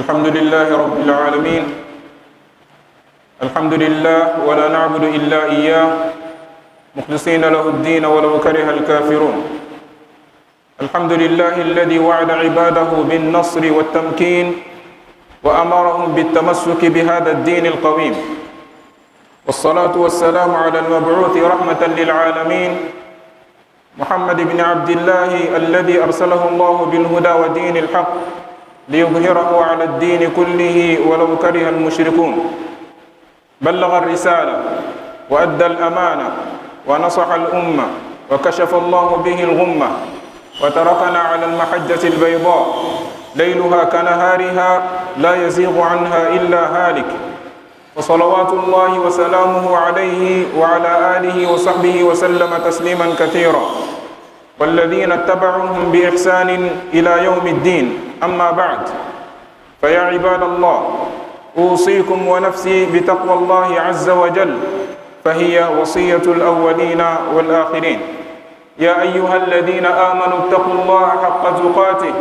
الحمد لله رب العالمين، الحمد لله ولا نعبد إلا إياه، مخلصين له الدين ولو كره الكافرون. الحمد لله الذي وعد عباده بالنصر والتمكين وأمرهم بالتمسك بهذا الدين القويم، والصلاة والسلام على المبعوث رحمة للعالمين محمد بن عبد الله الذي أرسله الله بالهدى ودين الحق ليظهره على الدين كله ولو كره المشركون. بلغ الرسالة وأدى الأمانة ونصح الأمة وكشف الله به الغمة وتركنا على المحجة البيضاء ليلها كنهارها لا يزيغ عنها إلا هالك، وصلوات الله وسلامه عليه وعلى آله وصحبه وسلم تسليما كثيرا، والذين اتبعوهم بإحسان إلى يوم الدين. أما بعد، فيا عباد الله، أوصيكم ونفسي بتقوى الله عز وجل، فهي وصية الأولين والآخرين. يا أيها الذين آمنوا اتقوا الله حق تقاته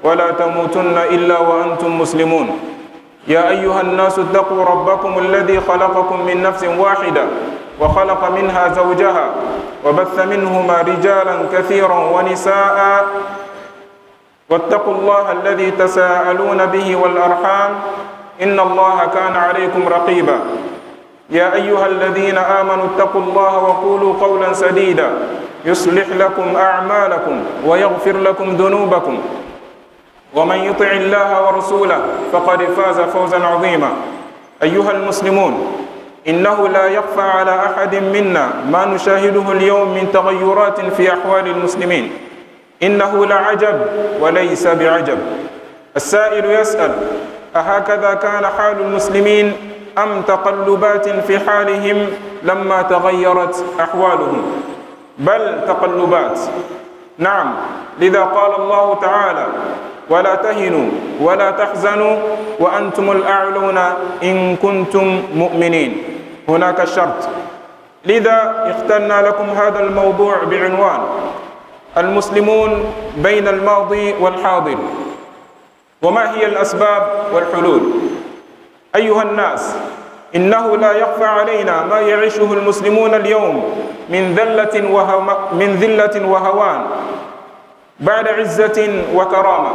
ولا تموتن إلا وأنتم مسلمون. يا أيها الناس اتقوا ربكم الذي خلقكم من نفس واحدة وخلق منها زوجها وبث منهما رجالا كثيرا ونساء، واتقوا الله الذي تساءلون به والأرحام إن الله كان عليكم رقيبا. يا أيها الذين آمنوا اتقوا الله وقولوا قولا سديدا يصلح لكم أعمالكم ويغفر لكم ذنوبكم، ومن يطع الله ورسوله فقد فاز فوزا عظيما. أيها المسلمون، إنه لا يخفى على أحد منا ما نشاهده اليوم من تغيرات في أحوال المسلمين. إنه لعجب وليس بعجب. السائل يسأل: أهكذا كان حال المسلمين أم تقلبات في حالهم لما تغيرت أحوالهم؟ بل تقلبات. نعم، لذا قال الله تعالى: ولا تهنوا ولا تحزنوا وأنتم الأعلون إن كنتم مؤمنين. هناك شرط. لذا اخترنا لكم هذا الموضوع بعنوان المسلمون بين الماضي والحاضر، وما هي الأسباب والحلول. أيها الناس، إنه لا يخفى علينا ما يعيشه المسلمون اليوم من ذلة وهوان بعد عزة وكرامة.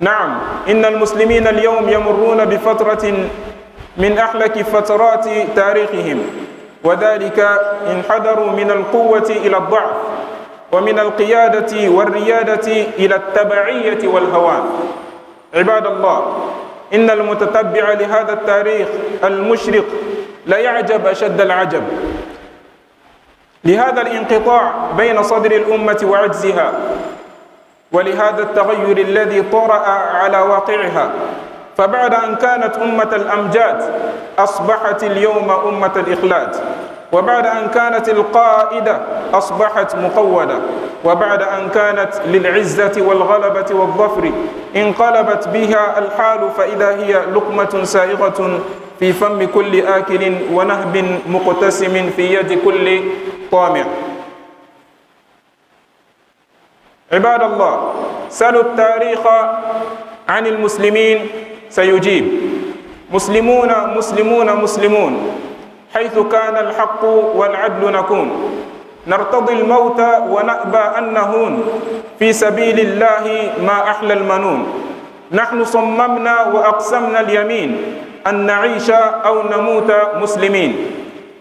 نعم، إن المسلمين اليوم يمرون بفترة من أحلك فترات تاريخهم، وذلك انحدروا من القوة إلى الضعف، ومن القيادة والريادة إلى التبعية والهوان. عباد الله، إن المتتبع لهذا التاريخ المشرق لا يعجب أشد العجب لهذا الانقطاع بين صدر الأمة وعجزها، ولهذا التغير الذي طرأ على واقعها. فبعد أن كانت أمة الأمجاد أصبحت اليوم أمة الإخلاد، وبعد أن كانت القائدة أصبحت مقودة، وبعد أن كانت للعزة والغلبة والظفر انقلبت بها الحال، فإذا هي لقمة سائغة في فم كل آكل ونهب مقتسم في يد كل طامع. عباد الله، سلوا التاريخ عن المسلمين سيجيب: مسلمون مسلمون مسلمون، حيث كان الحق والعدل نكون، نرتضي الموت ونأبى أن نهون، في سبيل الله ما أحلى المنون. نحن صممنا وأقسمنا اليمين أن نعيش أو نموت مسلمين،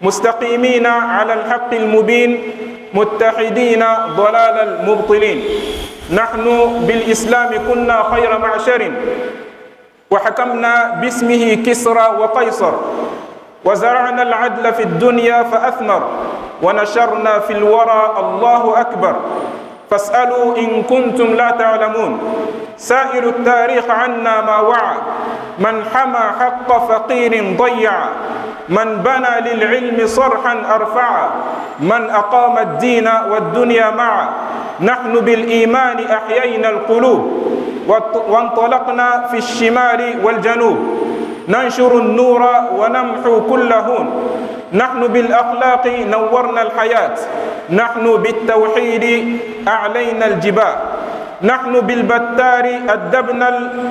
مستقيمين على الحق المبين، متحدين ضلال المبطلين. نحن بالإسلام كنا خير معشر، وحكمنا باسمه كسرى وقيصر، وزرعنا العدل في الدنيا فأثمر، ونشرنا في الورى الله أكبر. فاسألوا إن كنتم لا تعلمون. سائل التاريخ عنا ما وعى، من حمى حق فقير ضيع، من بنى للعلم صرحا أرفع، من أقام الدين والدنيا معا. نحن بالإيمان أحيينا القلوب، وانطلقنا في الشمال والجنوب، ننشر النور ونمحو كل هون. نحن بالأخلاق نورنا الحياة، نحن بالتوحيد أعلينا الجبال. نحن بالبتار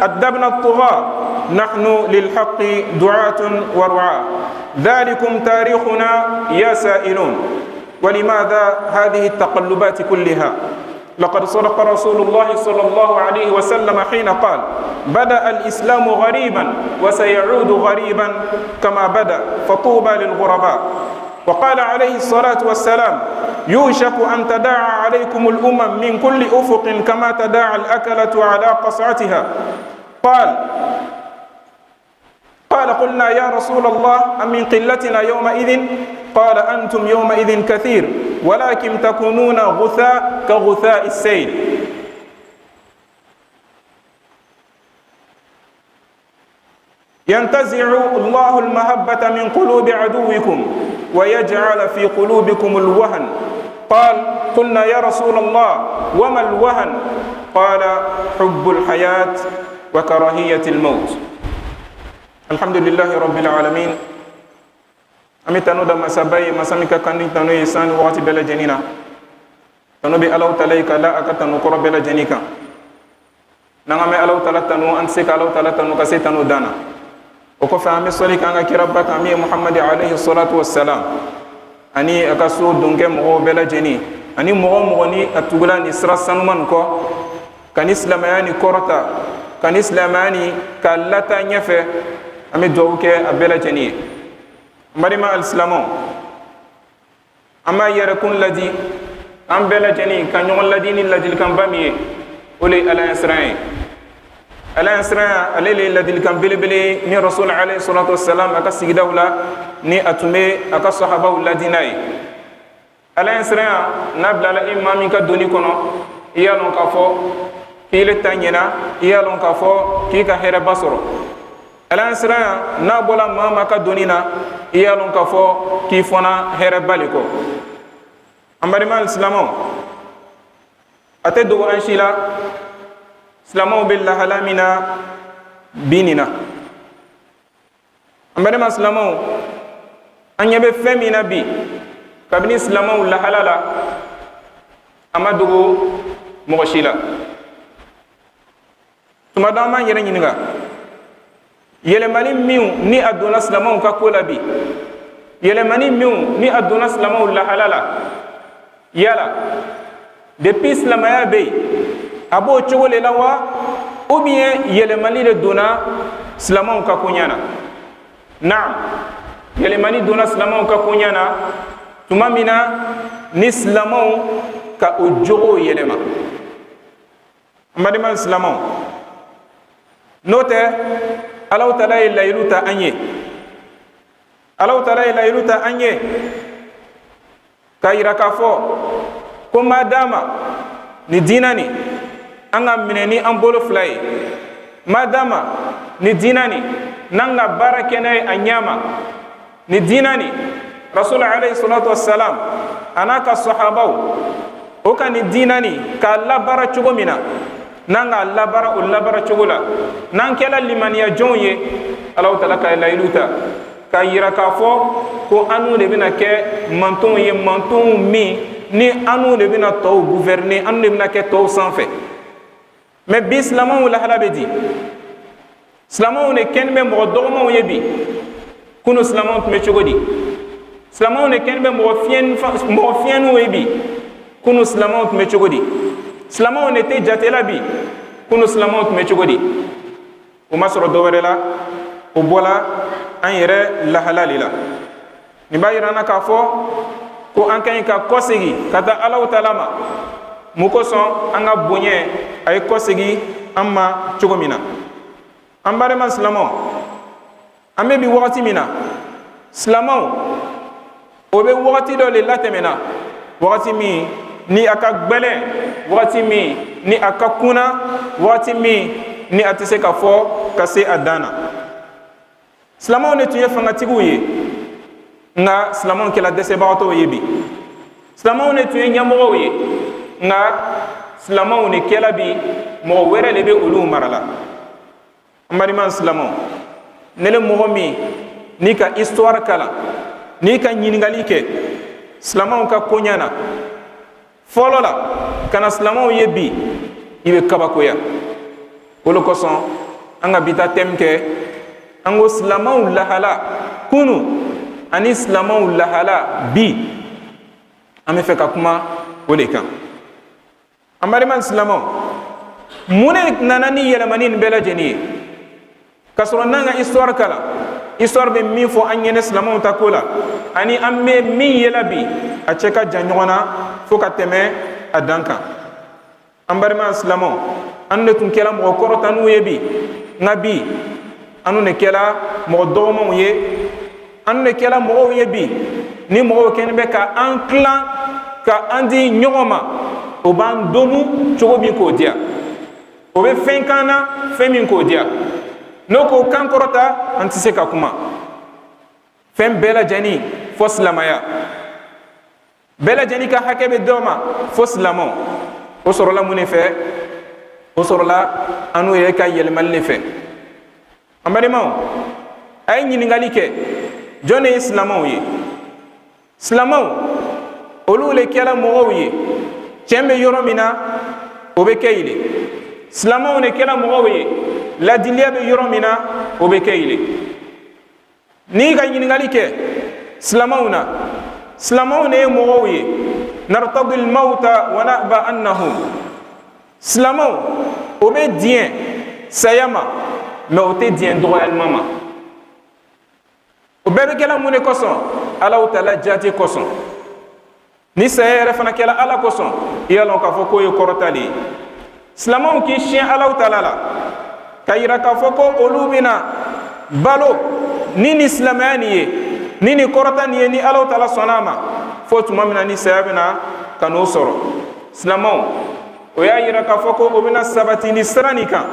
أدبنا الطغاة، نحن للحق دعاة ورعاة. ذلكم تاريخنا يا سائلون. ولماذا هذه التقلبات كلها؟ لقد صدق رسول الله صلى الله عليه وسلم حين قال: بدأ الإسلام غريبا وسيعود غريبا كما بدأ، فطوبى للغرباء. وقال عليه الصلاة والسلام: يوشك أن تداعى عليكم الأمم من كل أفق كما تداعى الأكلة على قصعتها. قال قلنا يا رسول الله، أمن قلتنا يومئذ؟ قال: أنتم يومئذ كثير، ولكن تكونون غثاء كغثاء السيل. ينتزع الله المهبة من قلوب عدوكم ويجعل في قلوبكم الوهن. قال: قلنا يا رسول الله، وما الوهن؟ قال: حب الحياة وكراهية الموت. الحمد لله رب العالمين. Ami tanu da masabai masamika kandi tanu yesan wakati bela jenina tanu bi alaw talai kala aka tanu koro bela jenika nanga me alaw tala tanu an se alaw tala tanu kase tanu dana o ko fa ami soli kanga kirabba kami Muhammad alayhi salatu wassalam ani aka so dunke mo bela jeni ani mo mo ni atugula ni sira sanuman ko kan islamayani korota kan islamani kalata nyefe ami dowke a bela jeni marima al-islamu amma yarakun ladi an bela jeni kan nyon ladi ni ladil kan bamiye ole ala yasrai ala yasrai alele ladil kan belebele ni rasul alayhi salatu wassalam aka sigidawla ni atume aka sahaba ladinai ala yasrai nabla la imam ka doni kono iyalon ka fo kile tanyena iyalon ka fo ki ka here basoro ala yasrai nabola mama ka doni na iyalon ka fo ki fona here baliko ambarima islamu ate dogo anshila islamu billah halamina binina ambarima islamu anyabe femina bi kabini islamu la halala amadugo mogoshila tuma dama yere nyininga yelemani miu ni adona islamu ka kola bi yelemani miu ni adona islamu la halala yala depuis islamaya be abo chogole la wa ou bien yelemani le dona islamu ka kunyana naam yelemani dona islamu ka kunyana tuma mina ni islamu ka ojogo yelema madima islamu note alaw tala ila iluta anye alaw tala ila iluta anye kayira kafo ko madama ni dinani anga mineni an bolo flay madama ni dinani nanga barakene anyama ni dinani rasul alayhi salatu wassalam anaka sahaba o kan ni dinani ka la bara chugo mina nanga la bara o la bara chugo la nan kela limaniya jonye alaw tala ka la iluta ka yira ka fo ko anu de bina ke manton ye manton mi ni anu de bina to gouverner anu de bina ke to sanfɛ mais bi islamu la hala be di islamu ne ken be mo dogmo ye bi kunu islamu tun be cogo di islamu ne ken be mo fien mo fienu ye bi kunu islamu tun be cogo di islamu ne te jatela bi kunu islamu tun be cogo di o ma sɔrɔ dɔ wɛrɛ la o bɔla an yɛrɛ lahalali la nin b'a yira an na k'a fɔ ko an ka ɲi ka kɔsegi ka taa Alahu taala ma mun kosɔn an ka bonya a ye kɔsegi an ma cogo min na an balima silamɛw an bɛ bi wagati min na silamɛw o bɛ wagati dɔ de latɛmɛna wagati min ni a ka gbɛlɛn wagati min ni a ka kunna wagati min ni a tɛ se ka fɔ ka se a dan na silamɛw de tun ye fangatigiw ye nka silamɛw kɛla dɛsɛbagatɔw ye bi silamɛw de tun ye ɲɛmɔgɔw ye nka silamɛw de kɛla bi mɔgɔ wɛrɛ de bɛ olu mara la an balima silamɛw ne le mɔgɔ min n'i ka histoire kalan n'i ka ɲininkali kɛ silamɛw ka koɲɛ na fɔlɔ la ka na silamɛw ye bi I bɛ kabakoya. O le kosɔn an ka bi ta thème kɛ, an ko silamɛw lahala kunu ani silamɛw lahala bi. An bɛ fɛ ka kuma o de kan. An balima silamɛw, mun de nana ni yɛlɛmani nin bɛɛ lajɛlen ye? K'a sɔrɔ n'an ka histoire kalan, histoire bɛ min fɔ an ɲɛnɛ silamɛw ta ko la ani an bɛ min yela bi, a cɛ ka jan ɲɔgɔn na fo ka tɛmɛ a dan kan. An balima silamɛw, an de tun kɛra mɔgɔ kɔrɔtanniw ye bi, nka bi an de kɛra mɔgɔ dɔgɔmanw ye. An de kɛra mɔgɔw ye bi ni mɔgɔw kɛlen bɛ ka an tilan ka an di ɲɔgɔn ma. O b'an domu cogo min k'o diya, o bɛ fɛn kan na fɛn min k'o diya, n'o k'o kan kɔrɔta, an tɛ se ka kuma. Fɛn bɛɛ lajɛlen fo silamɛya, bɛɛ lajɛlen ka hakɛ bɛ dɔ ma fo silamɛw. O sɔrɔla mun de fɛ? O sɔrɔla an n'u yɛrɛ ka yɛlɛmali de fɛ. An balimaw, a ye ɲininkali kɛ: jɔn de ye silamɛw ye? Silamɛw, olu le kɛra mɔgɔw ye tiɲɛ bɛ yɔrɔ min na, o bɛ kɛ yen de. Silamɛw de kɛra mɔgɔw ye ladiliya bɛ yɔrɔ min na, o bɛ kɛ yen de. N'i ka ɲininkali kɛ silamɛw na, silamɛw de ye mɔgɔw ye nartadi lmauta wa naba annahum. Silamɛw, o bɛ diɲɛ saya ma, mɛ o tɛ diɲɛ dɔgɔyalima ma. O bɛɛ bɛ kɛla mun de kosɔn? Alaw tala jate kosɔn. Ni saya yɛrɛ fana kɛla Ala kosɔn, i y'a lɔn k'a fɔ k'o ye kɔrɔta de ye. Silamɛw k'i siɲɛ Alaw tala la ka yira k'a fɔ ko olu bɛna balo ni silamɛya nin ye, ni kɔrɔta nin ye, ni Alaw tala sɔnna a ma, fo tuma min na ni saya bɛna ka n'o sɔrɔ. Silamɛw, o y'a yira k'a fɔ ko o bɛna sabati ni sira nin kan,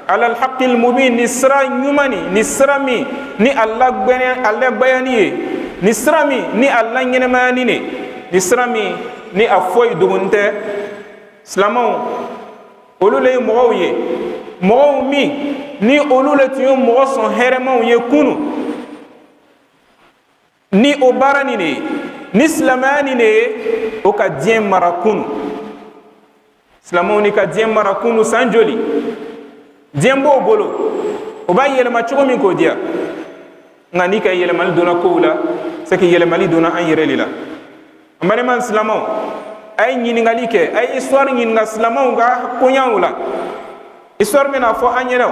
alal haqqil mubin, ni sira ɲuman ni sira min ni a lagbɛyani ye, ni sira min ni a laɲɛnɛmayani ne, ni sira min ni a foyi dogonin tɛ. Silamɛw, olu le ye mɔgɔw ye, mɔgɔw min ni olu le tun ye mɔgɔ sɔn hɛrɛmaw ye kunu, ni o baara nin de ye, ni silamɛya nin de ye, o ka diɲɛ mara kunu. Silamɛw ni ka diɲɛ mara kunu san joli? Diɲɛ b'o bolo, o b'a yɛlɛma cogo min k'o diya. Nka n'i ka yɛlɛmali donna kow la, c'est que yɛlɛmali donna an yɛrɛ de la. An balima silamɛw, a ye ɲininkali kɛ, a ye histoire ɲininka silamɛw ka koɲaw la. Histoire bɛna fɔ an ɲɛna,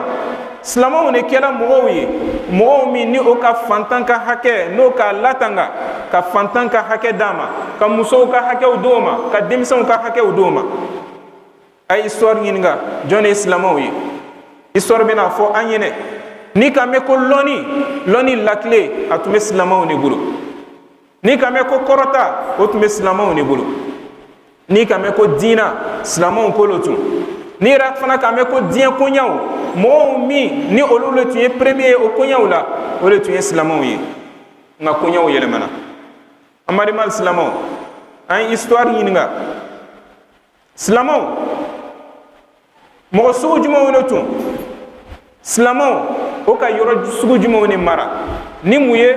silamɛw de kɛra mɔgɔw ye, mɔgɔw min ni o ka fantan ka hakɛ n'o k'a latanga, ka fantan ka hakɛ d'a ma, ka musow ka hakɛw d'o ma, ka denmisɛnw ka hakɛw d'o ma. A ye histoire ɲininka, jɔn de ye silamɛw ye? Histoire bɛna fɔ an ɲɛna, n'i ka mɛn ko lɔnni, lɔnni lakile, a tun bɛ silamɛw de bolo. N'i ka mɛn ko kɔrɔta, o tun bɛ silamɛw de bolo. N'i ka mɛn ko diina, silamɛw ko lo tun. N'i yɛrɛ fana ka mɛn ko diɲɛ koɲaw, mɔgɔw min ni olu le tun ye premier ye o koɲaw la, o de tun ye silamɛw ye. Nka koɲaw yɛlɛmana. An balima silamɛw, an ye histoire ɲininka, silamɛw mɔgɔ sugu jumɛnw de tun? Silamɛw, o ka yɔrɔ sugu jumɛnw de mara ni mun ye?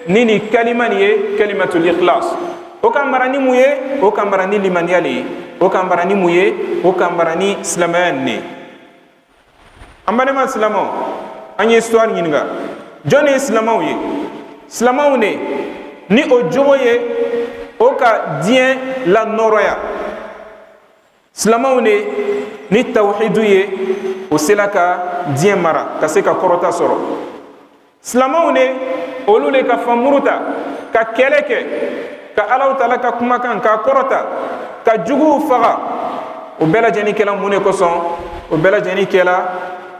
Ni kalima nin ye, kalimatul ikhlas. O ka mara ni mun ye? O ka mara ni limaniya le ye. O ka mara ni mun ye? O ka mara ni silamɛya nin de ye. An balima silamɛw, an ye histoire ɲininka, jɔn de ye silamɛw ye? Silamɛw de ni o jogo ye o ka diɲɛ lanɔrɔya. Silamɛw de ni tawhidu ye o sela ka diɲɛ mara ka se ka kɔrɔta sɔrɔ. Silamɛw de, olu de ka famuru ta ka kɛlɛ kɛ ka Alaw tala ka kumakan k'a kɔrɔta, ka juguw faga. O bɛɛ lajɛlen kɛla mun de kosɔn? O bɛɛ lajɛlen kɛla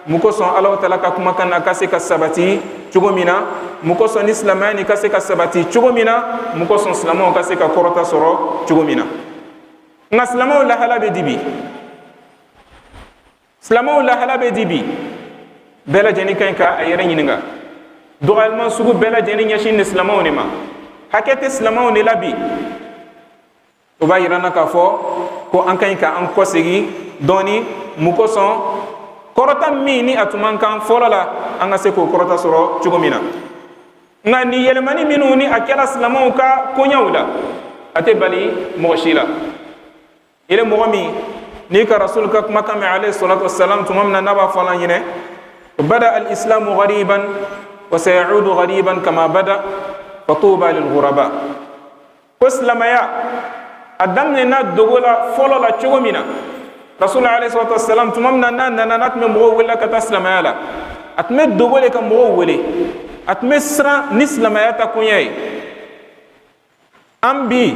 mun kosɔn? Alaw tala ka kumakan na ka se ka sabati cogo min na. Mun kosɔn? Ni silamɛya ni ka se ka sabati cogo min na. Mun kosɔn? Silamɛw ka se ka kɔrɔta sɔrɔ cogo min na. Nka silamɛw lahala bɛ di bi? Silamɛw lahala bɛ di bi? Bɛɛ lajɛlen ka ɲi ka a yɛrɛ ɲininka. Dɔgɔyalima sugu bɛɛ lajɛlen ɲɛsin ni silamɛw de ma. Hakɛ tɛ silamɛw de la bi. O b'a yira n na k'a fɔ ko an ka ɲi ka an kɔsegin dɔɔni. Mun kosɔn? Kɔrɔta min ni a tun man kan fɔlɔ la, an ka se k'o kɔrɔta sɔrɔ cogo min na. Nka nin yɛlɛmani minnu ni a kɛra silamɛw ka koɲaw la, a tɛ bali mɔgɔ si la. I mɔgɔ min N'i ka rasul ka kumakan mɛn alayhi salatu wassalam tuma min na n'a b'a fɔ an ɲɛnɛ bada al-islamu ghariban wa sayaudu ghariban kama bada fa tuba lil ghuraba. Ko silamɛya a daminɛna dogo la fɔlɔ la cogo min na, rasul alayhi salatu wassalam tuma min na n'a nana, n'a tun bɛ mɔgɔw wele ka taa silamɛya la, a tun bɛ dogo de ka mɔgɔw wele, a tun bɛ siran ni silamɛya ta koɲɛ ye. An bi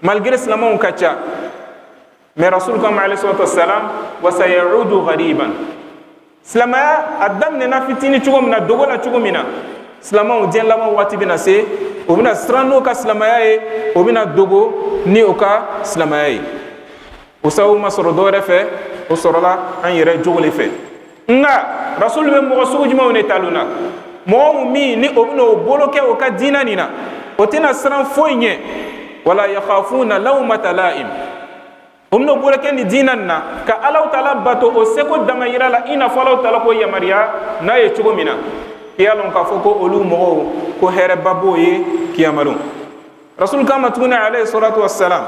malgré silamɛw ka ca, mais rasul kama alayhi salatu wassalam wa sayaudu ghariban, silamɛya a daminɛna fitini cogo min na, dogo la cogo min na, silamɛw diɲɛ laban waati bɛna se, o bɛna siran n'o ka silamɛya ye, o bɛna dogo ni o ka silamɛya ye. O sababu ma sɔrɔ dɔwɛrɛ fɛ, o sɔrɔla an yɛrɛ jogo le fɛ. Nka rasul bɛ mɔgɔ sugu jumɛnw de talon na? Mɔgɔ min ni o bɛna o bolo kɛ o ka diinɛ nin na, o tɛna siran foyi ɲɛ, wala yakhafuna lawmata la'im, o bɛna o bolo kɛ nin diinɛ nin na ka Alahu taala bato o seko damayira la, i n'a fɔ Alahu taala ko yamaruya n'a ye cogo min na. I y'a lɔn k'a fɔ ko olu mɔgɔw ko hɛrɛba b'o ye kiyama don. Rasul kama tuguni alayhi salatu wassalam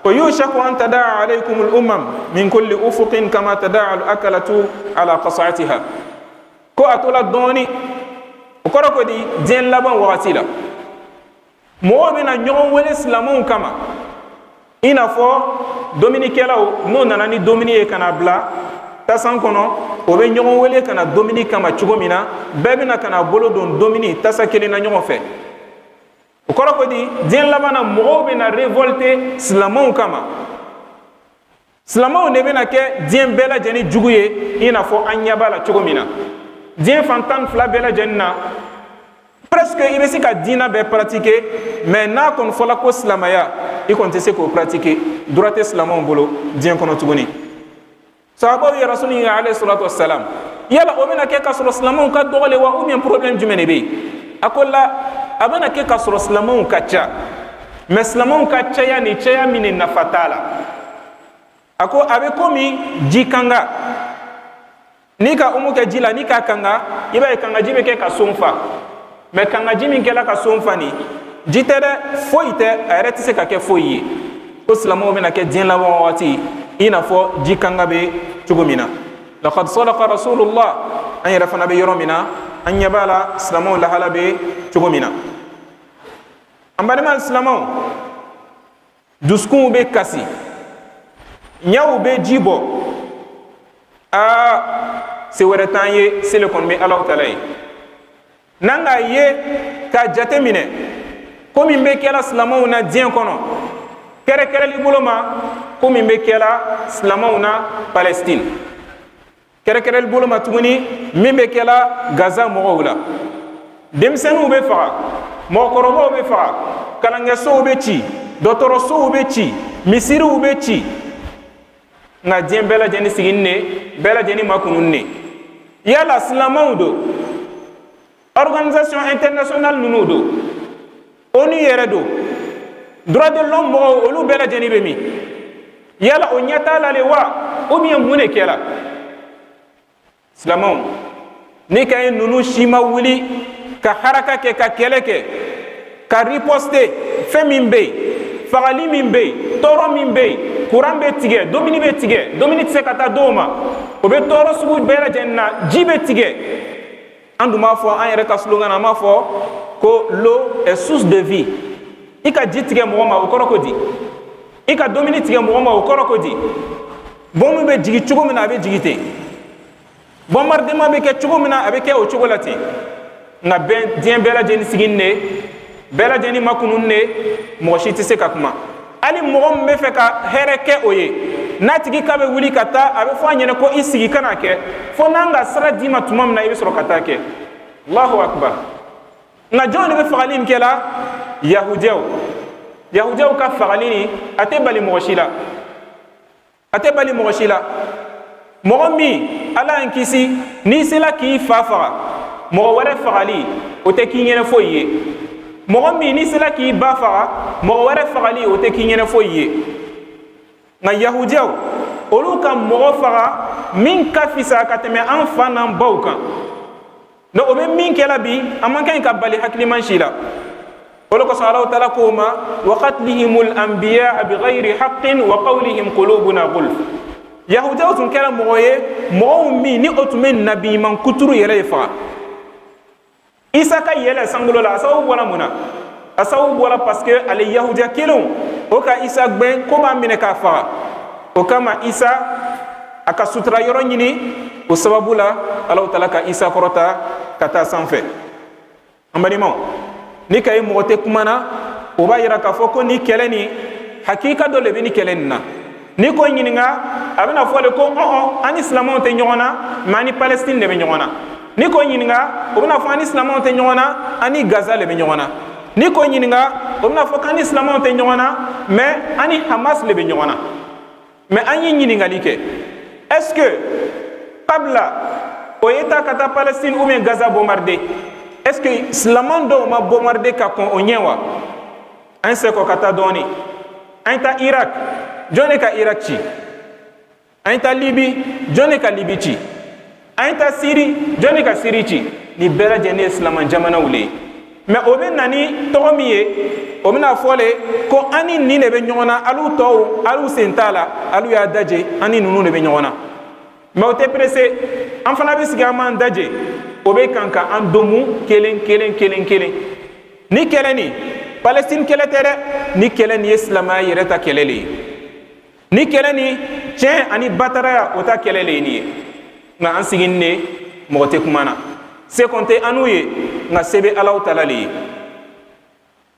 ko yushaku an tadaa alaykum al-umam min kulli ufuqin kama tadaa al-akalatu ala qas'atiha. Ko a tola dɔɔni, o kɔrɔ ko di, diɲɛ laban wagati la mɔgɔw bɛna ɲɔgɔn wele silamɛw kama, i n'a fɔ dominikɛlaw n'o nana ni domini ye ka na bila tasan kɔnɔ, o bɛ ɲɔgɔn wele ka na domini kama cogo min na, bɛɛ bɛna ka na bolo don domini tasa kelen na ɲɔgɔn fɛ. O kɔrɔ ko di, diɲɛ laban na mɔgɔw bɛna révolter silamɛw kama, silamɛw de bɛna kɛ diɲɛ bɛɛ lajɛlen jugu ye, i n'a fɔ an ɲɛ b'a la cogo min na diɲɛ fan 12 bɛɛ lajɛlen na, presque i bɛ se ka diinɛ bɛɛ pratiquer, mais n'a kɔni fɔla ko silamɛya, i kɔni tɛ se k'o pratiquer, droit tɛ silamɛw bolo diɲɛ kɔnɔ tuguni. Sahabaw ye rasul ɲininka alayhi salatu wassalam, yala o bɛna kɛ k'a sɔrɔ silamɛw ka dɔgɔ le wa, ou bien problème jumɛn de bɛ yen? A ko la, a bɛna kɛ k'a sɔrɔ silamɛw ka ca, mais silamɛw ka caya ni caya min de nafa t'a la. A ko a bɛ komi ji kanga, n'i ka omo kɛ ji la, n'i k'a kanga, i b'a ye kangaji bɛ kɛ ka son fa, mais kangaji min kɛla ka son fa nin ji tɛ dɛ, foyi tɛ, a yɛrɛ tɛ se ka kɛ foyi ye. Ko silamɛw bɛna kɛ diɲɛ laban waati i n'a fɔ ji kanga bɛ cogo min na. Laqad sadaqa rasulullah, an yɛrɛ fana bɛ yɔrɔ min na, an ɲɛ b'a la silamɛw lahala bɛ cogo min na. An balima silamɛw, dusukunw bɛ kasi, ɲɛw bɛ ji bɔ, aa se wɛrɛ t'an ye, sele kɔni bɛ Alahu taala ye. N'an k'a ye k'a jate minɛ ko min bɛ kɛla silamɛw na diɲɛ kɔnɔ, kɛrɛkɛrɛli bolo ma ko min bɛ kɛla silamɛw na Palestine, kɛrɛkɛrɛli bolo ma tuguni min bɛ kɛla Gaza mɔgɔw la, denmisɛnninw bɛ faga, mɔgɔkɔrɔbaw bɛ faga, kalankɛsow bɛ ci, dɔgɔtɔrɔsow bɛ ci, misiriw bɛ ci, nka diɲɛ bɛɛ lajɛlen sigini ne, bɛɛ lajɛlen makununi ne. Yala silamɛw don, organisation internationale ninnu don, ONU yɛrɛ don, droit de l'homme mɔgɔw, olu bɛɛ lajɛlen bɛ min? Yala o ɲɛ t'a la le wa, ou bien mun de kɛra? Silamɛw, ni ka ye ninnu si ma wuli ka haraka kɛ, ka kɛlɛ kɛ, ka riposter, fɛn min bɛ yen, fagali min bɛ yen, tɔɔrɔ min bɛ yen, courant bɛ tigɛ, dumuni bɛ tigɛ, dumuni tɛ se ka taa dɔw ma, o bɛ tɔɔrɔ sugu bɛɛ lajɛlen na, ji bɛ tigɛ. An dun b'a fɔ an yɛrɛ ka slogan na, an b'a fɔ ko l'eau est source de vie. I ka ji tigɛ mɔgɔ ma, o kɔrɔ ko di? I ka dumuni tigɛ mɔgɔ ma, o kɔrɔ ko di? Bombe bɛ jigin cogo min na, a bɛ jigin ten, bombardement bɛ kɛ cogo min na, a bɛ kɛ o cogo la ten. Nka bɛɛ, diɲɛ bɛɛ lajɛlen sigini ne, bɛɛ lajɛlen makununi ne, mɔgɔ si tɛ se ka kuma. Hali mɔgɔ min bɛ fɛ ka hɛrɛ kɛ o ye, n'a tigi k'a bɛ wuli ka taa, a bɛ fɔ a ɲɛna ko i sigi kana kɛ, fo n'an ka sira d'i ma tuma min na, i bɛ sɔrɔ ka taa kɛ. Allahu akbar. Nka jɔn de bɛ fagali nin kɛ la? Yahudiyaw. Yahudiyaw ka fagali nin, a tɛ bali mɔgɔ si la, a tɛ bali mɔgɔ si la. Mɔgɔ min, Ala y'an kisi, n'i sela k'i fa faga, mɔgɔ wɛrɛ fagali o tɛ k'i ɲɛnɛ foyi ye. Mɔgɔ min n'i sela k'i ba faga, mɔgɔ wɛrɛ fagali o tɛ k'i ɲɛnɛ foyi ye. Nka yahudiyaw, olu ka mɔgɔ faga min ka fisa ka tɛmɛ an fa n'an baw kan. Donc o bɛ min kɛla bi, a man kan ka bali hakiliman si la. O de kosɔn Alahu taala ko ma wa qatlihimul anbiya bighayri haqqin wa qawlihim qulubuna gulf. Yahudiyaw tun kɛra mɔgɔ ye mɔgɔw min ni o tun bɛ nabi ɲuman kuturu yɛrɛ de faga. Isa ka yɛlɛ sankolo la, a sababu bɔra mun na? A sababu bɔra parce que ale yahudiya kelenw o ka Isa gbɛn ko b'a minɛ k'a faga. O kama Isa a ka sutura yɔrɔ ɲini, o sababu la Alahu Taala ka Isa kɔrɔta ka taa sanfɛ. An balimaw, ni ka ye mɔgɔ tɛ kuma na, o b'a yira k'a fɔ ko ni kɛlɛ nin hakika dɔ le bɛ ni kɛlɛ nin na. N'i ko ɲininka, a bɛna fɔ de ko ɔn an ni silamɛw tɛ ɲɔgɔn na, mais an ni Palestine de bɛ ɲɔgɔn na. N'i ko ɲininka, o bɛna fɔ an ni silamɛw tɛ ɲɔgɔn na, an ni Gaza de bɛ ɲɔgɔn na. N'i ko ɲininka, o bɛna fɔ k'an ni silamɛw tɛ ɲɔgɔn na, mais an ni Hamas de bɛ ɲɔgɔn na. Mais an ye ɲininkali kɛ, est-ce que kabila o ye taa ka taa Palestine ou bien Gaza bombarder, est-ce que silamɛ dɔw ma bombarder ka kɔn o ɲɛ wa? An se kɔ ka taa dɔɔni, an taa Irak, jɔn de ka Irak ci? An taa Libi, jɔn de ka Libi ci? An taa Siri, jɔn de ka Siri ci? Nin bɛɛ lajɛlen ye silamɛ jamanaw le ye. Mais o bɛ na ni tɔgɔ min ye, o bɛna fɔ le ko an ni nin de bɛ ɲɔgɔn na, alu tɔw alu sen t'a la, alu y'a daje, an ni ninnu de bɛ ɲɔgɔn na. Mais o tɛ pressé, an fana bɛ sigi an b'an daje, o bɛ kan ka an domu kelen kelen kelen kelen. Ni kɛlɛ nin Palestine kɛlɛ tɛ dɛ, ni kɛlɛ nin ye silamɛya yɛrɛ ta kɛlɛ le ye. Ni kɛlɛ nin tiɲɛ ani bataraya o ta kɛlɛ le ye nin ye. Nka an sigin ne mɔgɔ tɛ kuma na, se kɔn tɛ an n'u ye, nka se bɛ Alahu Taala le ye.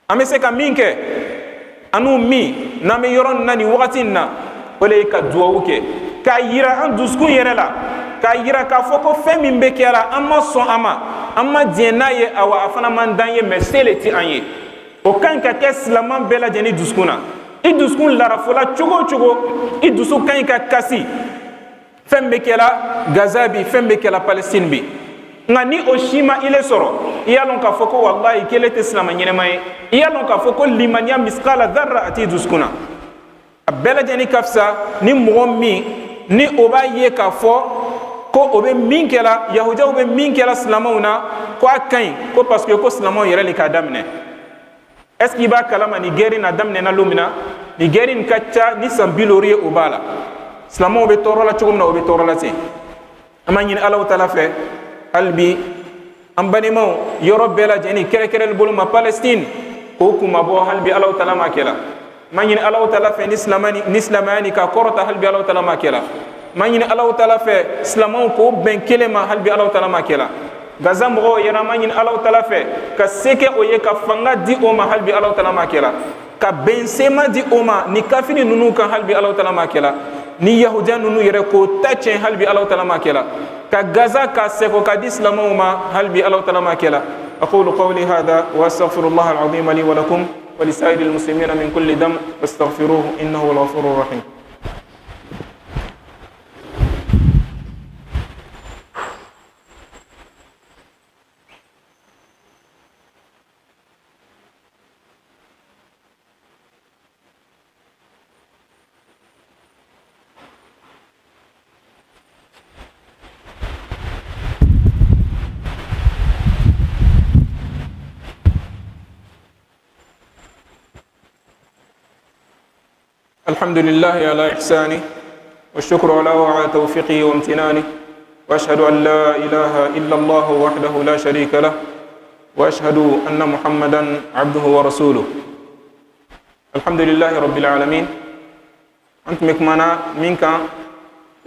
An bɛ se ka min kɛ an n'u min n'an bɛ yɔrɔ nin na nin wagati in na, o le ye ka duwawu kɛ, k'a yira an dusukun yɛrɛ la, k'a yira k'a fɔ ko fɛn min bɛ kɛra an ma sɔn a ma, an ma diɲɛ n'a ye, awa a fana man d'an ye, mais se le ti an ye. O ka ɲi ka kɛ silamɛ bɛɛ lajɛlen dusukun na. I dusukun larafola cogo o cogo, i dusu ka ɲi ka kasi fɛn bɛ kɛla Gaza bi, fɛn bɛ kɛla Palestine bi. Nka ni o si ma ile sɔrɔ, i y'a lɔn k'a fɔ ko walahi kelen tɛ silamɛ ɲɛnɛma ye. I y'a lɔn k'a fɔ ko limaniya misikala dharra a t'i dusukun na. A bɛɛ lajɛlen ka fisa ni mɔgɔ min ni o b'a ye k'a fɔ ko o bɛ min kɛla, yahudiyaw bɛ min kɛla silamɛw na, ko a ka ɲi, ko parce que ko silamɛw yɛrɛ le k'a daminɛ. Est ce que i b'a kalama ni guerre in a daminɛna don min na, ni guerre in ka ca ni san 50 ye, o b'a la. Silamɛw bɛ tɔɔrɔ la cogo min na, o bɛ tɔɔrɔ la ten. An b'a ɲini Alahu Taala fɛ hali bi an balimaw yɔrɔ bɛɛ lajɛlen, kɛrɛnkɛrɛnni bolo ma Palestine, k'o kunmabɔ hali bi Alahu Taala ma kɛ la. N b'a ɲini Alahu Taala fɛ ni silamɛya ni k'a kɔrɔta hali bi Alahu Taala ma kɛ la. N b'a ɲini Alahu Taala fɛ silamɛw k'o bɛn kelen ma hali bi Alahu Taala ma kɛ la. Gaza mɔgɔw yɛrɛ, an b'a ɲini Alahu Taala fɛ ka se kɛ o ye, ka fanga di o ma hali bi Alahu Taala ma kɛ la, ka bɛnsema di o ma ni kafiri ninnu kan hali bi Alahu Taala ma kɛ la, ni yahudiya ninnu yɛrɛ k'o ta tiɲɛ hali bi Alahu Taala ma kɛ la, ka Gaza ka sɛgɔ ka di silamɛw ma hali bi Alahu Taala ma kɛ la. أقول قولي هذا وأستغفر الله العظيم لي ولكم ولسائر المسلمين من كل ذنب فاستغفروه إنه هو الغفور الرحيم. الحمد لله على إحسانه، والشكر له على توفيقه وامتنانه، وأشهد أن لا إله إلا الله وحده لا شريك له، وأشهد أن محمدا عبده ورسوله. الحمد لله رب العالمين. أنتم كمانا منك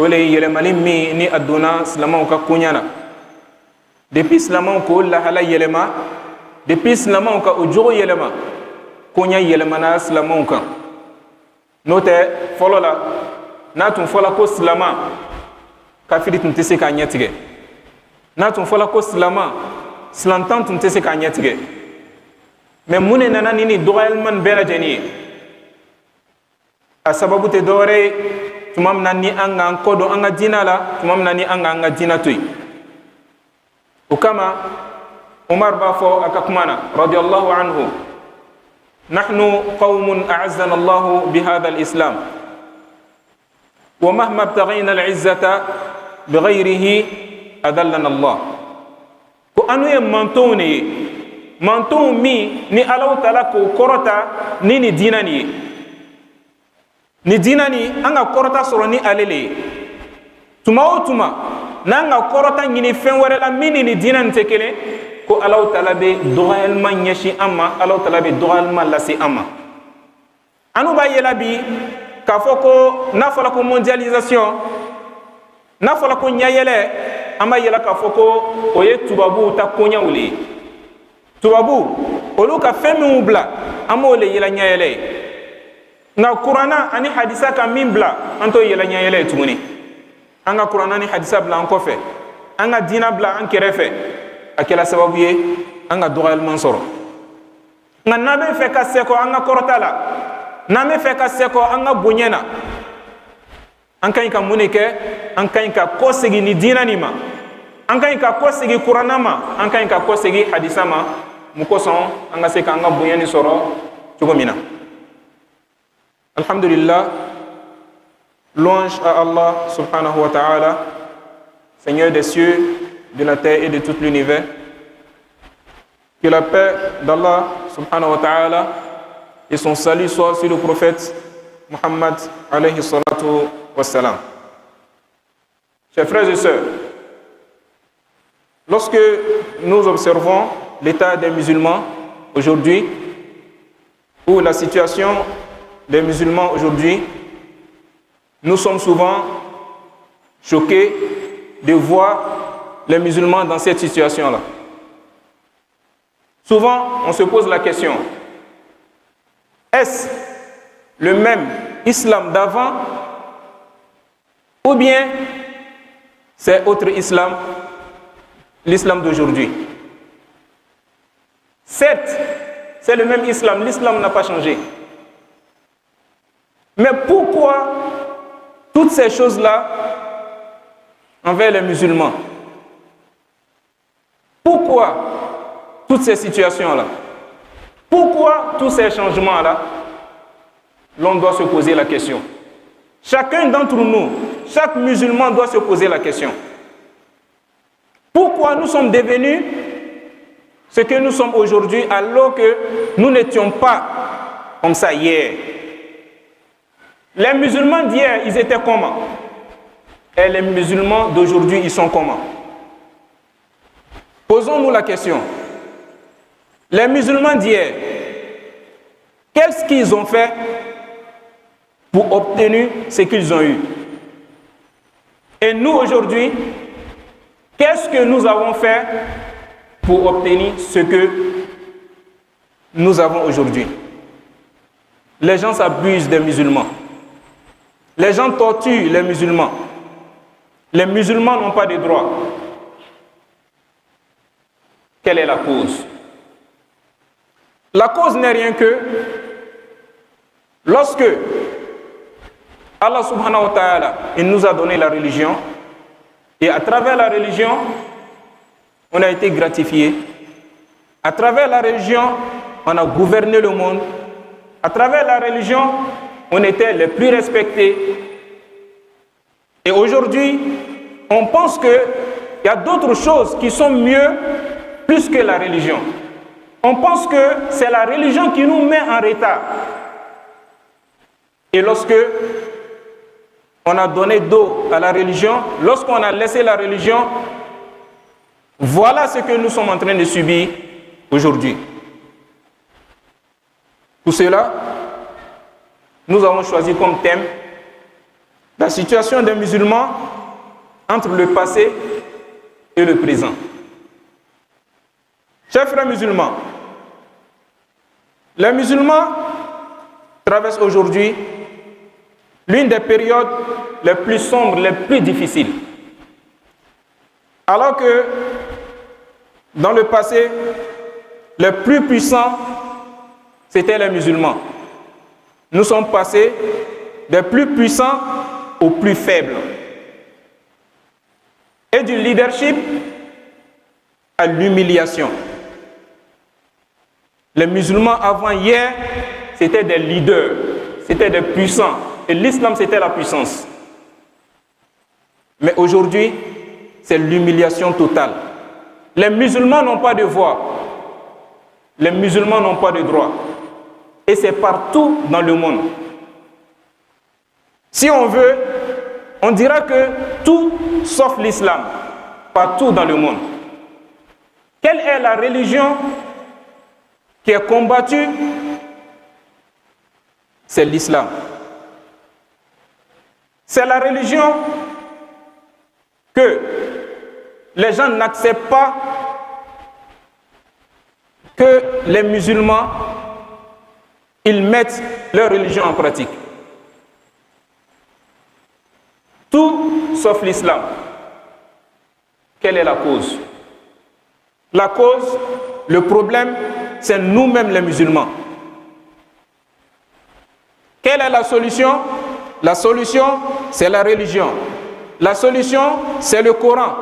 ولي يلمالي مي ني أدونا سلامو كونيانا depuis سلامو كل هلا يلما، depuis سلامو كأجو يلما كونيا يلمانا سلامو كان. N'o tɛ fɔlɔ la, n'a tun fɔla ko silama, kafiri tun tɛ se k'a ɲɛ tigɛ. N'a tun fɔla ko silama, silantan tun tɛ se k'a ɲɛ tigɛ. Mais mun de nana ni nin dɔgɔyalima nin bɛɛ lajɛlen ye? A sababu tɛ dɔwɛrɛ ye, tuma min na ni an k'an kɔ don an ka diinɛ la, tuma min na ni an k'an ka diinɛ to yen. O kama Umar b'a fɔ a ka kuma na, radiyallahu anhu, نحن قوم أعزنا الله بهذا الإسلام، ومهما ابتغينا العزة بغيره أذلنا الله. Ko anu ye mantonw de ye, mantonw min ni Alahu Taala k'o kɔrɔta ni nin diinɛ nin ye, nin diinɛ nin an ka kɔrɔta sɔrɔ ni ale le ye. Tuma o tuma n'an ka kɔrɔta ɲini fɛn wɛrɛ la min ni nin diinɛ nin tɛ kelen, ko Alahu Taala bɛ dɔgɔyalima ɲɛsin an ma, Alahu Taala bɛ dɔgɔyalima lase an ma. Anu b'a yela bi k'a fɔ ko n'a fɔra ko mondialisation, n'a fɔra ko ɲɛyɛlɛ, an b'a yela k'a fɔ ko o ye tubabuw ta koɲɛw le ye. Tubabu olu ka fɛn minnu bila, an b'o le yela ɲɛyɛlɛ ye. Nka kuranna ani hadisa ka min bila, an t'o yela ɲɛyɛlɛ ye tuguni. An ka kuranna ni hadisa bila an kɔfɛ, an ka diina bila an kɛrɛfɛ, a kɛra sababu ye an ka dɔgɔyaliman sɔrɔ. Nka n'an bɛ fɛ ka sɛkɔ an ka kɔrɔta la, n'an bɛ fɛ ka sɛkɔ an ka bonya na, an ka ɲi ka mun de kɛ? An ka ɲi ka kɔsegin ni diinɛ nin ma, an ka ɲi ka kɔsegin kuranna ma, an ka ɲi ka kɔsegin hadisa ma. Mun kosɔn? An ka se k'an ka bonya nin sɔrɔ cogo min na. Alhamdulillah, louange à Allah سبحانه وتعالى, Seigneur des cieux, de la terre et de tout l'univers. Que la paix d'Allah سبحانه وتعالى et son salut soient sur le prophète Muhammad عليه الصلاة والسلام. Chers frères et sœurs, lorsque nous observons l'état des musulmans aujourd'hui, ou la situation des musulmans aujourd'hui, nous sommes souvent choqués de voir les musulmans dans cette situation-là. Souvent, on se pose la question, est-ce le même islam d'avant ou bien c'est autre islam, l'islam d'aujourd'hui? Certes, c'est le même islam, l'islam n'a pas changé. Mais pourquoi toutes ces choses-là envers les musulmans? Pourquoi toutes ces situations-là? Pourquoi tous ces changements-là? L'on doit se poser la question. Chacun d'entre nous, chaque musulman doit se poser la question. Pourquoi nous sommes devenus ce que nous sommes aujourd'hui alors que nous n'étions pas comme ça hier? Les musulmans d'hier, ils étaient comment? Et les musulmans d'aujourd'hui, ils sont comment? Posons-nous la question. Les musulmans d'hier, qu'est-ce qu'ils ont fait pour obtenir ce qu'ils ont eu? Et nous, aujourd'hui, qu'est-ce que nous avons fait pour obtenir ce que nous avons aujourd'hui? Les gens s'abusent des musulmans. Les gens torturent les musulmans. Les musulmans n'ont pas de droits. Quelle est la cause? La cause n'est rien que lorsque Allah سبحانه وتعالى, il nous a donné la religion, et à travers la religion, on a été gratifié. À travers la religion, on a gouverné le monde. À travers la religion, on était les plus respectés. Et aujourd'hui, on pense qu'il y a d'autres choses qui sont mieux plus que la religion. On pense que c'est la religion qui nous met en retard. Et lorsque on a donné dos à la religion, lorsqu'on a laissé la religion, voilà ce que nous sommes en train de subir aujourd'hui. Pour cela, nous avons choisi comme thème la situation des musulmans entre le passé et le présent. Chers frères musulmans, les musulmans traversent aujourd'hui l'une des périodes les plus sombres, les plus difficiles. Alors que dans le passé, les plus puissants, c'étaient les musulmans. Nous sommes passés des plus puissants aux plus faibles. Et du leadership à l'humiliation. Les musulmans avant hier, c'était des leaders, c'était des puissants. Et l'islam, c'était la puissance. Mais aujourd'hui, c'est l'humiliation totale. Les musulmans n'ont pas de voix. Les musulmans n'ont pas de droit. Et c'est partout dans le monde. Si on veut On dira que tout sauf l'islam, partout dans le monde. Quelle est la religion qui est combattue? C'est l'islam. C'est la religion que les gens n'acceptent pas que les musulmans, ils mettent leur religion en pratique. Tout sauf l'islam. Quelle est la cause? La cause, le problème, c'est nous-mêmes les musulmans. Quelle est la solution? La solution, c'est la religion. La solution, c'est le Coran.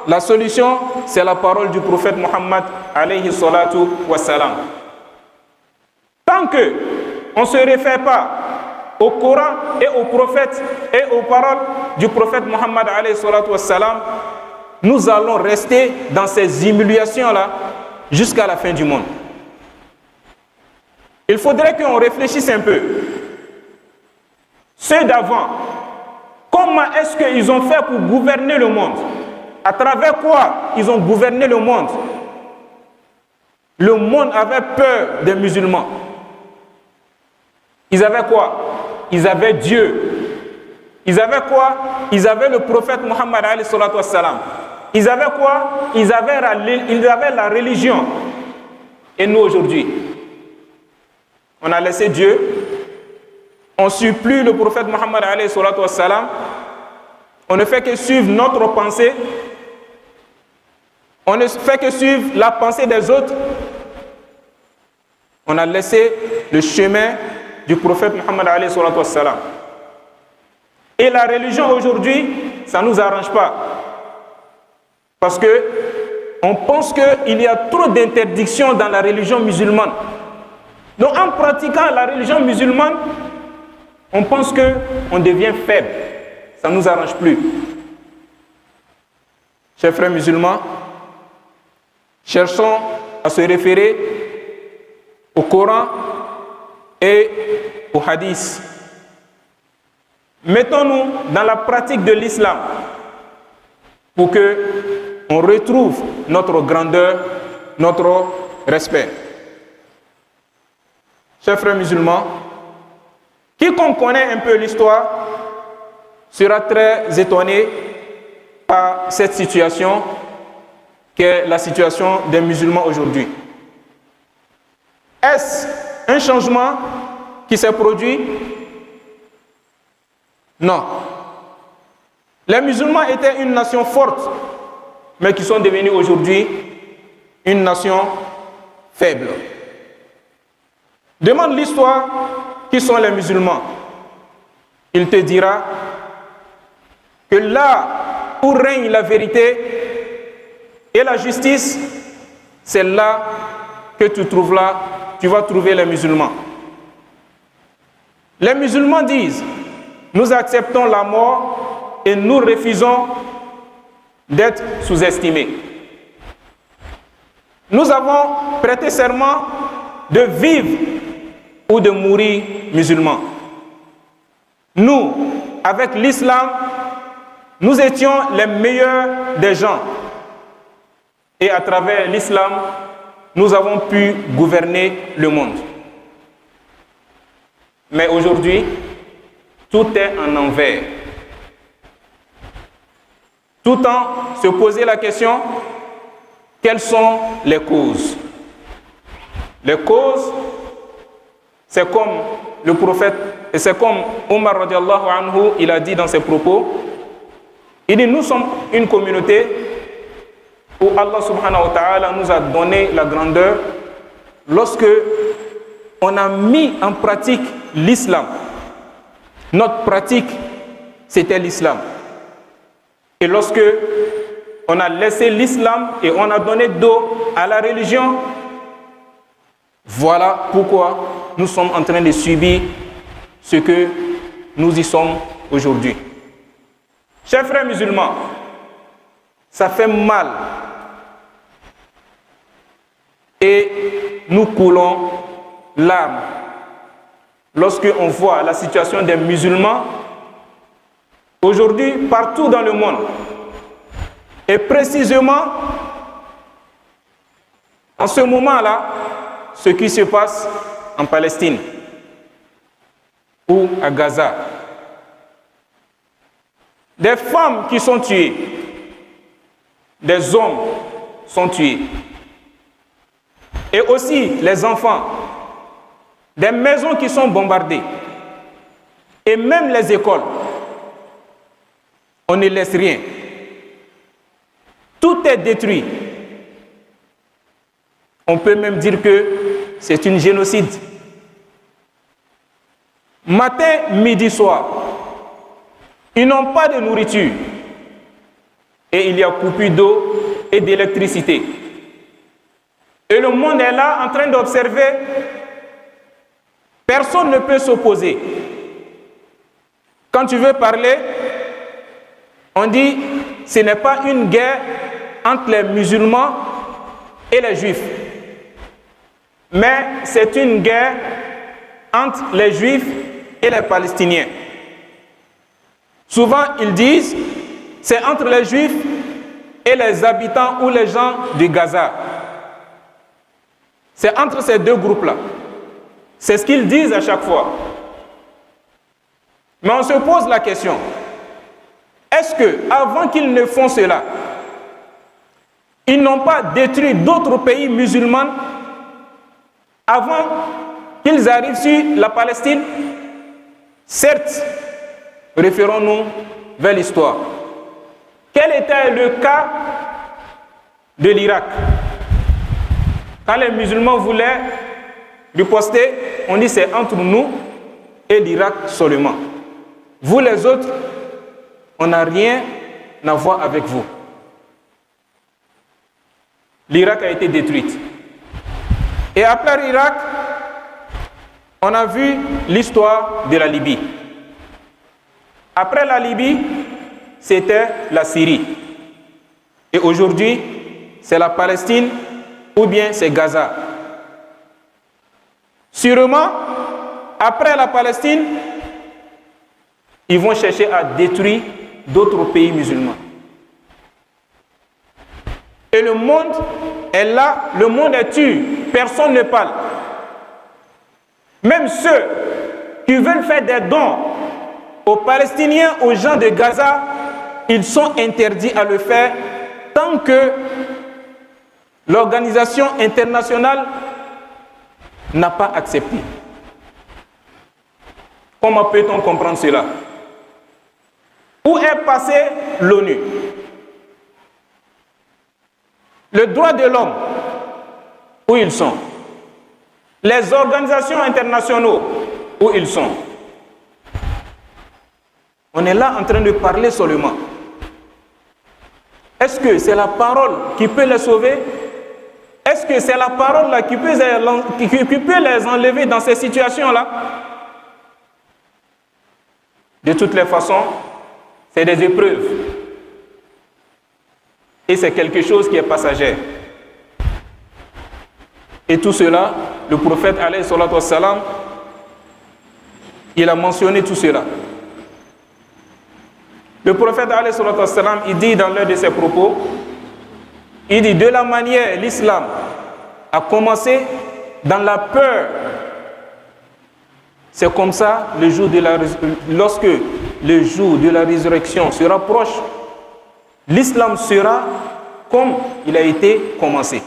La solution, c'est la parole du prophète Mohammed alayhi salatu wassalam. Tant que on ne se réfère pas au Coran et au prophète et aux paroles du prophète Mohammed alayhi salatu wassalam, nous allons rester dans ces humiliations-là jusqu'à la fin du monde. Il faudrait qu'on réfléchisse un peu. Ceux d'avant, comment est-ce qu'ils ont fait pour gouverner le monde? À travers quoi ils ont gouverné le monde? Le monde avait peur des musulmans. Ils avaient quoi? Ils avaient Dieu. Ils avaient quoi? Ils avaient le prophète Mohammed alayhi salatu wassalam. Ils avaient quoi? Ils avaient la religion. Et nous aujourd'hui, on a laissé Dieu, on ne suit plus le prophète Mohammed alayhi salatu wassalam, on ne fait que suivre notre pensée, on ne fait que suivre la pensée des autres. On a laissé le chemin du prophète Mohammed alayhi salatu wassalam. Et la religion aujourd'hui, ça ne nous arrange pas. Parce que on pense qu'il y a trop d'interdictions dans la religion musulmane. Donc en pratiquant la religion musulmane, on pense qu'on devient faible. Ça ne nous arrange plus. Chers frères musulmans, cherchons à se référer au Coran et au Hadith. Mettons-nous dans la pratique de l'islam pour que on retrouve notre grandeur, notre respect. Chers frères musulmans, quiconque connaît un peu l'histoire sera très étonné par cette situation qu'est la situation des musulmans aujourd'hui. Est-ce un changement qui s'est produit? Non. Les musulmans étaient une nation forte, mais qui sont devenus aujourd'hui une nation faible. Demande l'histoire qui sont les musulmans. Il te dira que là où règne la vérité et la justice, c'est là que tu trouves là, tu vas trouver les musulmans. Les musulmans disent, nous acceptons la mort et nous refusons d'être sous-estimés. Nous avons prêté serment de vivre ou de mourir musulmans. Nous, avec l'islam, nous étions les meilleurs des gens. Et à travers l'islam, nous avons pu gouverner le monde. Mais aujourd'hui, tout est en envers. Tout en se poser la question, quelles sont les causes? Les causes, c'est comme le prophète, et c'est comme Omar radiallahu anhu, il a dit dans ses propos, il dit, nous sommes une communauté où Allah subhanahu wa ta'ala nous a donné la grandeur lorsque on a mis en pratique l'islam. Notre pratique, c'était l'islam. Et lorsque on a laissé l'islam et on a donné dos à la religion, voilà pourquoi nous sommes en train de subir ce que nous y sommes aujourd'hui. Chers frères musulmans, ça fait mal et nous coulons larmes lorsque on voit la situation des musulmans Aujourd'hui, partout dans le monde, et précisément en ce moment-là, ce qui se passe en Palestine ou à Gaza. Des femmes qui sont tuées, des hommes sont tués, et aussi les enfants, des maisons qui sont bombardées, et même les écoles. On ne laisse rien. Tout est détruit. On peut même dire que c'est une génocide. Matin, midi, soir, ils n'ont pas de nourriture. Et il y a coupure d'eau et d'électricité. Et le monde est là en train d'observer. Personne ne peut s'opposer. Quand tu veux parler, on dit ce n'est pas une guerre entre les musulmans et les juifs, mais c'est une guerre entre les juifs et les palestiniens. Souvent, ils disent c'est entre les juifs et les habitants ou les gens du Gaza. C'est entre ces deux groupes-là. C'est ce qu'ils disent à chaque fois. Mais on se pose la question, est-ce que, avant qu'ils ne font cela, ils n'ont pas détruit d'autres pays musulmans avant qu'ils arrivent sur la Palestine? Certes, référons-nous vers l'histoire. Quel était le cas de l'Irak? Quand les musulmans voulaient riposter, on dit c'est entre nous et l'Irak seulement. Vous les autres, on n'a rien à voir avec vous. L'Irak a été détruite. Et après l'Irak, on a vu l'histoire de la Libye. Après la Libye, c'était la Syrie. Et aujourd'hui, c'est la Palestine ou bien c'est Gaza. Sûrement, après la Palestine, ils vont chercher à détruire d'autres pays musulmans. Et le monde est là, le monde est tu, personne ne parle. Même ceux qui veulent faire des dons aux Palestiniens, aux gens de Gaza, ils sont interdits à le faire tant que l'organisation internationale n'a pas accepté. Comment peut-on comprendre cela? Où est passée l'ONU? Le droit de l'homme, où ils sont? Les organisations internationales, où ils sont? On est là en train de parler seulement. Est-ce que c'est la parole qui peut les sauver? Est-ce que c'est la parole là qui peut les enlever dans ces situations-là? De toutes les façons, c'est des épreuves. Et c'est quelque chose qui est passager. Et tout cela, le prophète alayhi salatu wassalam, il a mentionné tout cela. Le prophète alayhi salatu wassalam, il dit dans l'un de ses propos, il dit de la manière l'islam a commencé dans la peur. C'est comme ça, le jour de la, lorsque le jour de la résurrection se rapproche, l'islam sera comme il a été commencé.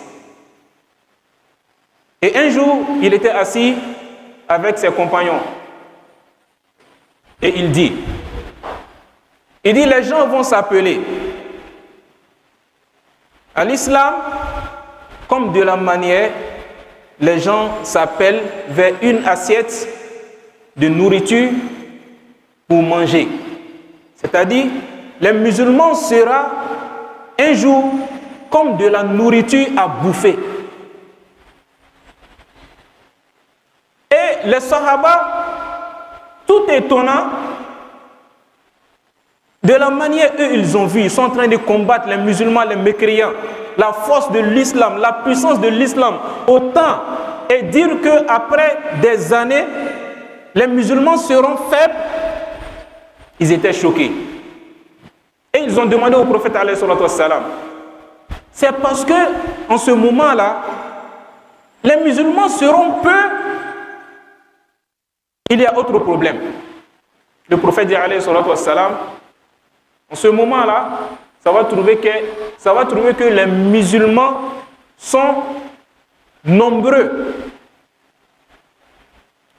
Et un jour, il était assis avec ses compagnons. Et il dit, les gens vont s'appeler à l'islam comme de la manière les gens s'appellent vers une assiette de nourriture pour manger. C'est-à-dire, les musulmans seront un jour comme de la nourriture à bouffer. Et les Sahaba, tout étonnant, de la manière eux ils ont vu, ils sont en train de combattre les musulmans, les mécréants, la force de l'islam, la puissance de l'islam, autant, et dire qu'après des années, les musulmans seront faibles, ils étaient choqués. qu'ils ont demandé au prophète alayhi salatu wassalam? C'est parce que en ce moment-là, les musulmans seront peu. Il y a autre problème. Le prophète dit alayhi salatu wassalam, en ce moment-là, ça va trouver que les musulmans sont nombreux.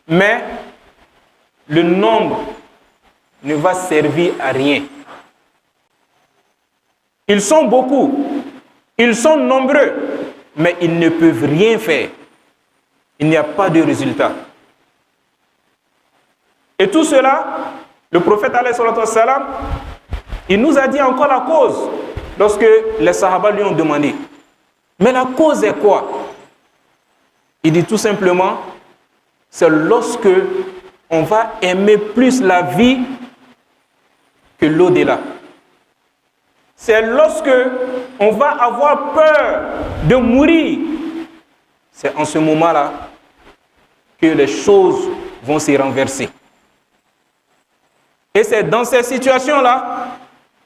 Mais le nombre ne va servir à rien. Ils sont beaucoup, ils sont nombreux, mais ils ne peuvent rien faire. Il n'y a pas de résultat. Et tout cela, le prophète alayhi salatu wassalam, il nous a dit encore la cause lorsque les sahaba lui ont demandé. Mais la cause est quoi? Il dit tout simplement, c'est lorsque on va aimer plus la vie que l'au-delà. C'est lorsque on va avoir peur de mourir. C'est en ce moment-là que les choses vont se renverser. Et c'est dans ces situations-là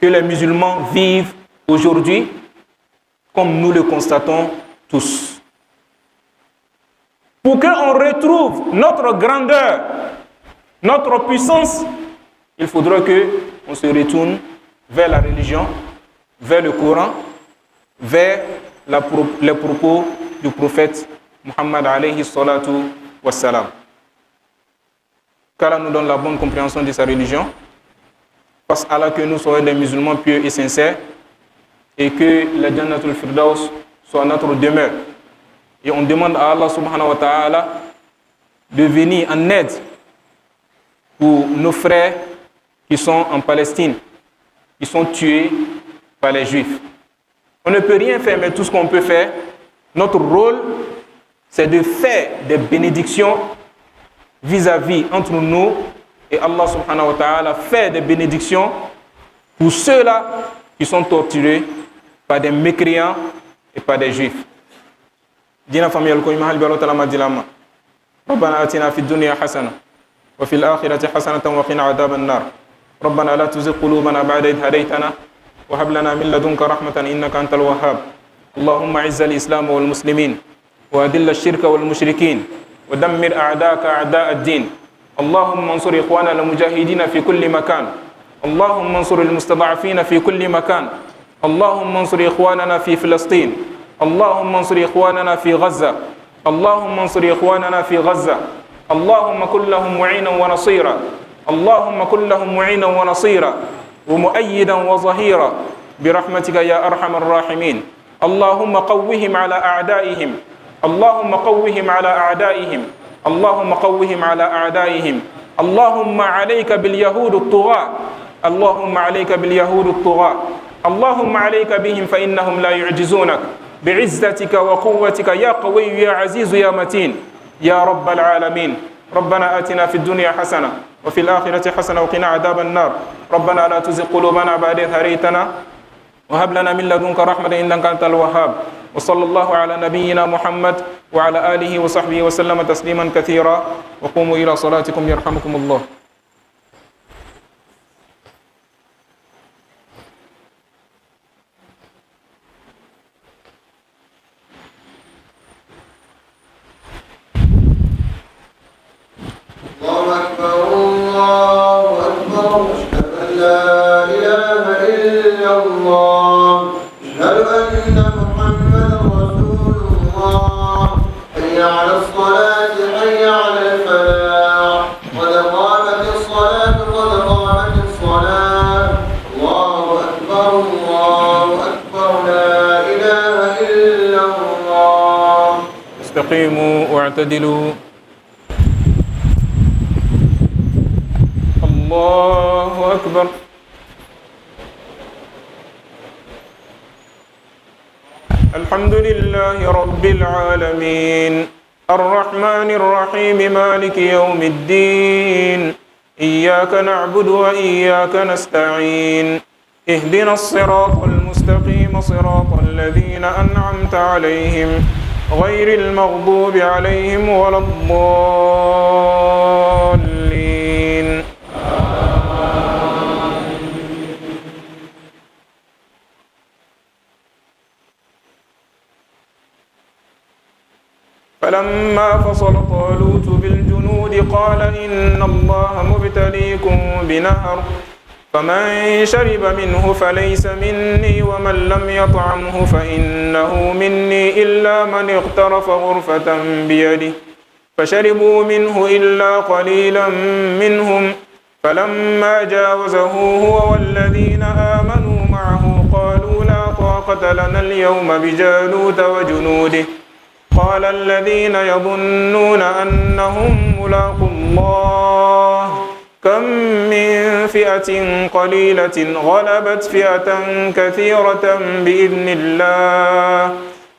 que les musulmans vivent aujourd'hui, comme nous le constatons tous. Pour qu'on retrouve notre grandeur, notre puissance, il faudra qu'on se retourne vers la religion, vers le Coran, vers les propos du prophète Muhammad alayhi salatu wassalam. Qu'Allah nous donne la bonne compréhension de sa religion. Parce Allah que nous soyons des musulmans pieux et sincères et que la Jannatul Firdaus soit notre demeure. Et on demande à Allah subhanahu wa ta'ala de venir en aide pour nos frères qui sont en Palestine, qui sont tués par les Juifs. On ne peut rien faire, mais tout ce qu'on peut faire, notre rôle, c'est de faire des bénédictions vis-à-vis entre nous et Allah subhanahu wa ta'ala fait des bénédictions pour ceux-là qui sont torturés par des mécréants et par des Juifs. Dina famille al-Koyma hal ta'ala madilama. ربنا آتنا في الدنيا حسنة وفي الآخرة حسنة وقنا عذاب النار. ربنا لا تزغ قلوبنا بعد إذ هديتنا وهب لنا من لدنك رحمة إنك أنت الوهاب. اللهم أعز الإسلام والمسلمين وأذل الشرك والمشركين ودمر أعداءك أعداء الدين. اللهم انصر إخواننا المجاهدين في كل مكان. اللهم انصر المستضعفين في كل مكان. اللهم انصر إخواننا في فلسطين. اللهم انصر إخواننا في غزة. اللهم انصر إخواننا في غزة. اللهم كن لهم معينا ونصيرا. اللهم كن لهم معينا ونصيرا ومؤيدا وظهيرا برحمتك يا أرحم الراحمين. اللهم قوهم على أعدائهم. اللهم قوهم على أعدائهم. اللهم قوهم على أعدائهم. اللهم عليك باليهود الطغاة. اللهم عليك باليهود الطغاة. اللهم عليك بهم فإنهم لا يعجزونك. بعزتك وقوتك يا قوي يا عزيز يا متين يا رب العالمين. ربنا آتنا في الدنيا حسنة وفي الآخرة حسنة وقنا عذاب النار. ربنا لا تزغ قلوبنا بعد إذ هديتنا وهب لنا من لدنك رحمة إنك أنت الوهاب. وصلى الله على نبينا محمد وعلى آله وصحبه وسلم تسليما كثيرا. وقوموا إلى صلاتكم يرحمكم الله. الله أكبر الله أكبر. أشهد أن لا إله إلا الله. أشهد أن محمدا رسول الله. حي على الصلاة حي على الفلاح. قد قامت الصلاة قد قامت الصلاة. الله أكبر الله أكبر. لا إله إلا الله. استقيموا واعتدلوا. الله أكبر. الحمد لله رب العالمين. الرحمن الرحيم. مالك يوم الدين. إياك نعبد وإياك نستعين. اهدنا الصراط المستقيم صراط الذين أنعمت عليهم غير المغضوب عليهم ولا الضالين. فلما فصل طالوت بالجنود قال إن الله مبتليكم بنهر فمن شرب منه فليس مني ومن لم يطعمه فإنه مني إلا من اغترف غرفة بيده فشربوا منه إلا قليلا منهم فلما جاوزه هو والذين آمنوا معه قالوا لا طاقة لنا اليوم بجالوت وجنوده قال الذين يظنون أنهم ملاقو الله كم من فئة قليلة غلبت فئة كثيرة بإذن الله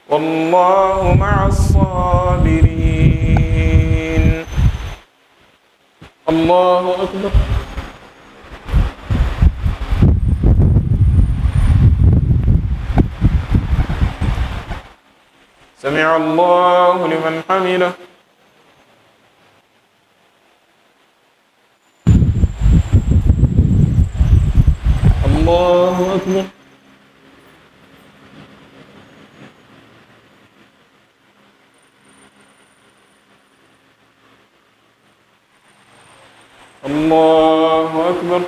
والله مع الصابرين. الله أكبر. سمع الله لمن حمده. الله أكبر. الله أكبر.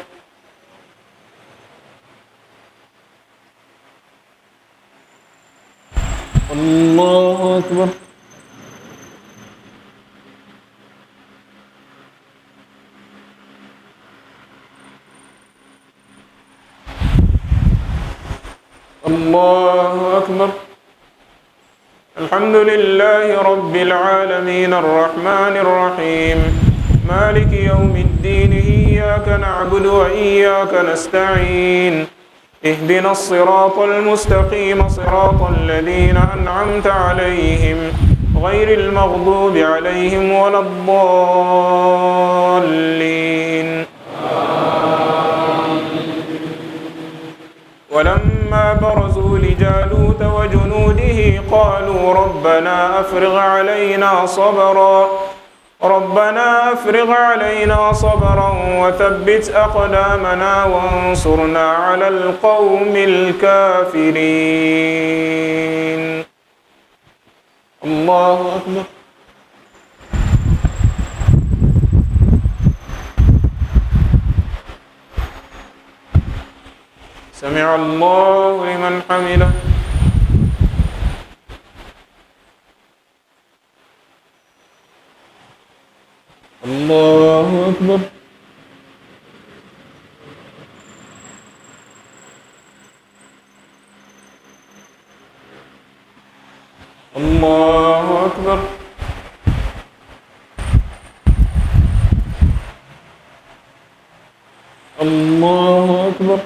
الله أكبر. الله أكبر. الحمد لله رب العالمين الرحمن الرحيم مالك يوم الدين إياك نعبد وإياك نستعين اهدنا الصراط المستقيم صراط الذين أنعمت عليهم غير المغضوب عليهم ولا الضالين. ولما برزوا لجالوت وجنوده قالوا ربنا أفرغ علينا صبرا وثبت أقدامنا وانصرنا على القوم الكافرين. الله أكبر. سمع الله لمن حمده. الله أكبر. الله أكبر. الله أكبر.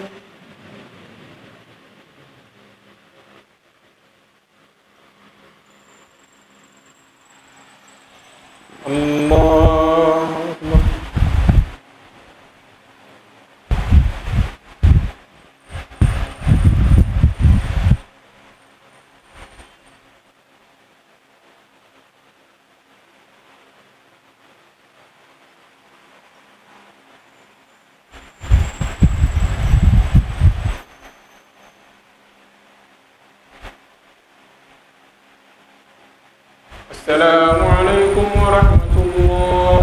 الله أكبر. السلام عليكم ورحمة الله.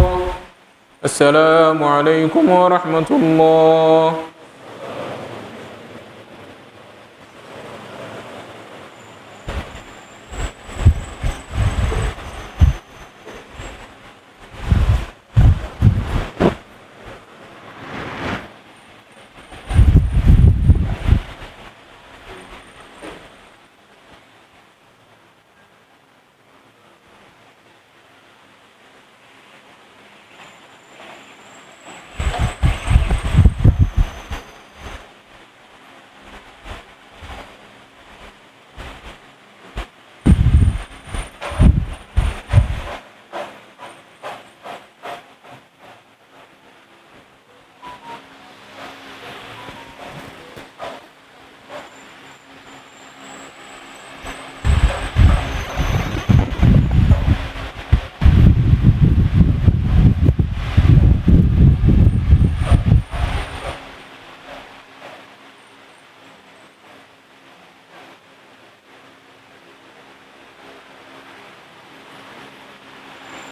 السلام عليكم ورحمة الله.